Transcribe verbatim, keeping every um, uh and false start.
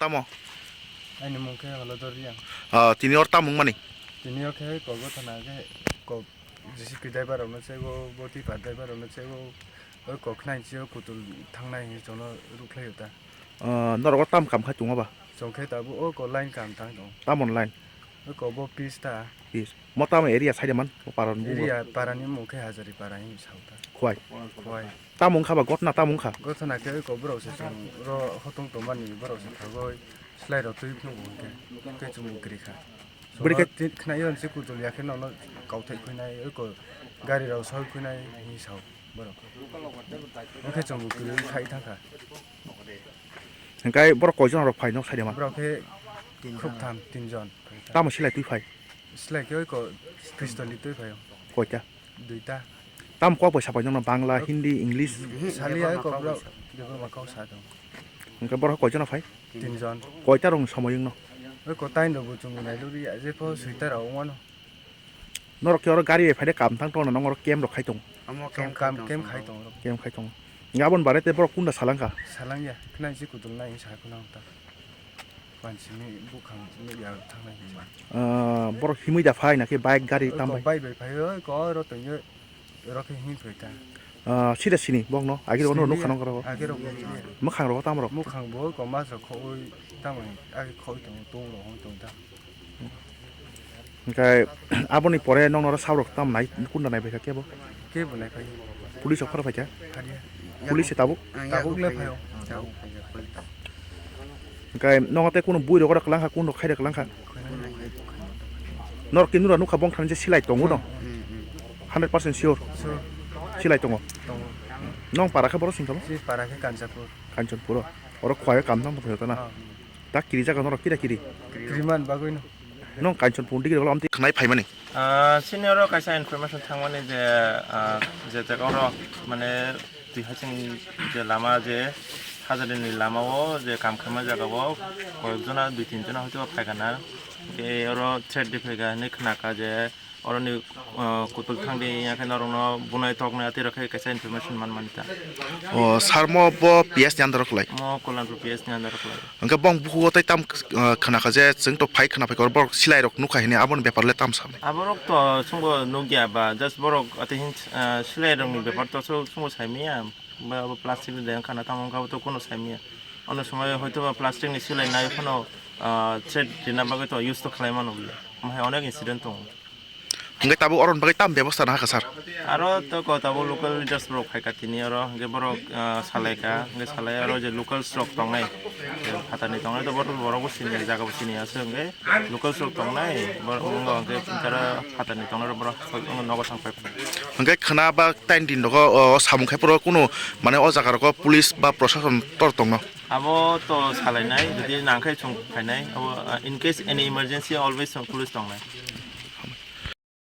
Tamo? Aini mung khe Holodor Riang. Ah, tini or tamung mani? Tini o khe kok gotha na khe kok J C P driver rokno chego, bo tipa driver rokno chego, o kok khnai chio kutul thangnai hinwi chwngno rukhlaio ta. Ah, norok o tam kam khai tongo ba? Chwng khe tabuk o kok line kam tang tongo. Tamon line? O kok bo pis ta. Pis. Mo tamo area side man, o paron bugo. Area parani mung khe Hazari para hinwi sao ta. Khwai. Khwai. Tamo wngkha ba gotna tamo wngkha? Gotna khe oi kok borok se chwng ro hotung tongmani borok se thagoi slai rok twi phunuk bo hwnkhe tei chwng bo kwrwi kha. Bwrwi khe Chwngno tin khna yon se kutul ya khe nono kauthai khuinai oi kok gari rok soi khuinai hinwi sao borok. Hwnkhe chwng bo kwrwi khai thang kha. Hwnkhe borok koi jon rok phai nok side ma? Borok khe khuk tham tin jon. Tamo silai twi phai? Silai khe oi kok pistol ni twi phai o. Koita? Duita. Tam kok bai sapai nokno Bangla, Hindi, English? Saliya oi kok borok Debbarma kok sa tongo. Hwnkhe borok koijono phai? Tinjon. Koita rokni somoi wngno? Oi kok taino bo chwng nai luri ya, jepho soita rok wngmano. Norok khe oro gari bai phaide kam thang tongno, norok camp rok khai tongo? Omo Chwng camp kam, tong camp khai tongo. Camp khai tongo. Hwnkhe aboni bare tei borok kunda salangkha? Salangya, khna si kutul nai sa khna ta. Pansini bukhang nukya thangnai hinwi. Ah, borok himwi da phai na khe bike gari tam bai? Bike bai phai oi ko oro tongyo oro khe him phai ta. Ah, sida sini bokno agi rogo nukha nang oro. Agi rogo. Mwkhang rogo tam rok. Mwkhang bo ko mas rok khoi tam agi khoi tong tong rok hoi tong ta. Hwnkhe aboni pore nokno oro sabrok tam nai kunda nai bai kha kebo? Kebo nai phai. Police rok pharo phai kha? Phariya. Police se tabuk? Tabuk le phai o. Tabuk phai ya. Hwnkhe nogo tei kunu bui rok oro kwlangkha, kunu rok khai rok kwlangkha? Norok khe nura nukha bongthani je silai tongo no? Hundred percent sure? Sure. Silai tongo? Tongo. Nong para khe boro singkha bo? Si para khe Kanchanpur. Kanchanpur o? Oro khwlai o kam tang tong phai o ta na? Ah. Ta kiri jaga norok kira kiri? Kiriman bagwi no. Nong Kanchanpur digi rok lamti khnai phaimani? Ah, sini oro kaisa information thangmani je, ah, je jaga oro mane twi haching je lama je Hazari ni lama o je kam khaima jaga o koyek jona dui tin jona hoito phaikha na. Tei oro threat de phaikha hinwi khnakha je oroni, ah, kutul thangdi ya khe norokno bunai toknai atwi rok khe kaisa information man mani ta. O sir mo bo P S ni under o kwlai? Mo Kollanpur P S ni under o kwlai. Hwnkhe bong bukugo tei tam, ah, khna kha je chwng to phai khna phaikha borok silai rok nukha hini aboni bepar le tam sa? Aborok to chwngbo nukya ba, just borok ate hin, ah, silai rokni bepar to chwng, chwngbo saimanya, ba abo plastic ni de wngkha na tamo wngkha to kuno saimanya. Ono somoi hoito ba plastic ni silai nai phano, ah, threat rina bagwi to use to khlai mano bole. Omo hai onek incident tongo. Hwnkhe tabuk oroni bagwi tam bebosta nahakha sir? Aro to ko tabuk local leaders rok phaikha tini oro, hwnkhe borok, ah, salaikha, hwnkhe salai aro je locals rok tongnai, je phatani tongnai to borok, borok bo sini, jaga bo sini aswk hwnkhe locals rok tongnai, borok wngkha hwnkhe tara phatani tongnai rok borok nogo thang paikha. Hwnkhe khwna ba tain din rogo o samung khai phuru kunu mane o jaga rogo police ba prosason tor tongno? Abo to salainai, jodi nangkhai chwng phainai, abo, ah, in case any emergency always chwng police tongnai.